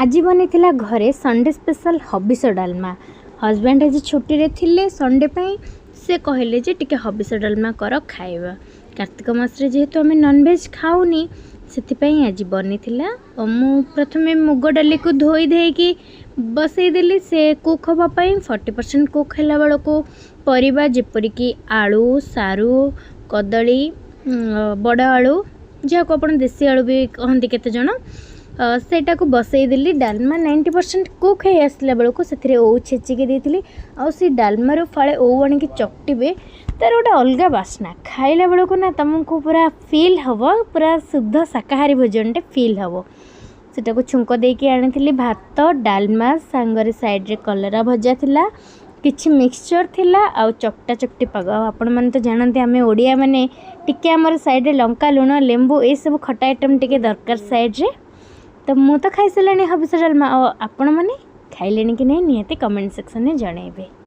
ଆଜି ବନିଥିଲା ଘରେ Sunday special ହବିଷ ଡାଲମା। ହଜବେଣ୍ଡ ଆଜି ଛୁଟିରେ ଥିଲେ ସଣ୍ଡେ ପାଇଁ, ସେ କହିଲେ ଯେ ଟିକେ ହବିଷ ଡାଲମା କର, ଖାଇବା। କାର୍ତ୍ତିକ ମାସରେ ଯେହେତୁ ଆମେ ନନଭେଜ୍ ଖାଉନି, ସେଥିପାଇଁ ଆଜି ବନିଥିଲା। ମୁଁ ପ୍ରଥମେ ମୁଗ ଡାଲିକୁ ଧୋଇ ଧୋଇକି ବସେଇଦେଲି ସେ କୁକ୍ ହେବା ପାଇଁ। 40% କୁକ୍ ହେଲା ବେଳକୁ ପରିବା ଯେପରିକି ଆଳୁ, ସାରୁ, କଦଳୀ, ବଡ଼ ଆଳୁ, ଯାହାକୁ ଆପଣ ଦେଶୀ ଆଳୁ ବି କହନ୍ତି କେତେଜଣ, ସେଇଟାକୁ ବସେଇଦେଲି। ଡାଲମା 90% କୁକ୍ ହେଇ ଆସିଲା ବେଳକୁ ସେଥିରେ ଓଉ ଛେଚିକି ଦେଇଥିଲି। ଆଉ ସେ ଡାଲମାରୁ ଫାଳେ ଓଉ ଆଣିକି ଚକଟିବେ, ତା'ର ଗୋଟେ ଅଲଗା ବାସ୍ନା, ଖାଇଲା ବେଳକୁ ନା ତୁମକୁ ପୁରା ଫିଲ୍ ହେବ, ପୁରା ଶୁଦ୍ଧ ଶାକାହାରୀ ଭୋଜନଟେ ଫିଲ୍ ହେବ। ସେଟାକୁ ଛୁଙ୍କ ଦେଇକି ଆଣିଥିଲି। ଭାତ ଡାଲମା ସାଙ୍ଗରେ ସାଇଡ଼୍ରେ କଲରା ଭଜା ଥିଲା, କିଛି ମିକ୍ସଚର୍ ଥିଲା ଆଉ ଚକଟା ଚକଟି ପାଗ। ଆଉ ଆପଣମାନେ ତ ଜାଣନ୍ତି, ଆମେ ଓଡ଼ିଆମାନେ ଟିକେ ଆମର ସାଇଡ଼୍ରେ ଲଙ୍କା, ଲୁଣ, ଲେମ୍ବୁ ଏସବୁ ଖଟା ଆଇଟମ୍ ଟିକେ ଦରକାର ସାଇଡ଼୍ରେ। ତ ମୁଁ ତ ଖାଇସାରିଲିଣି ହବିଷ ଡାଲମା, ଆଉ ଆପଣମାନେ ଖାଇଲେଣି କି ନାହିଁ ନିହାତି କମେଣ୍ଟ ସେକ୍ସନରେ ଜଣାଇବେ।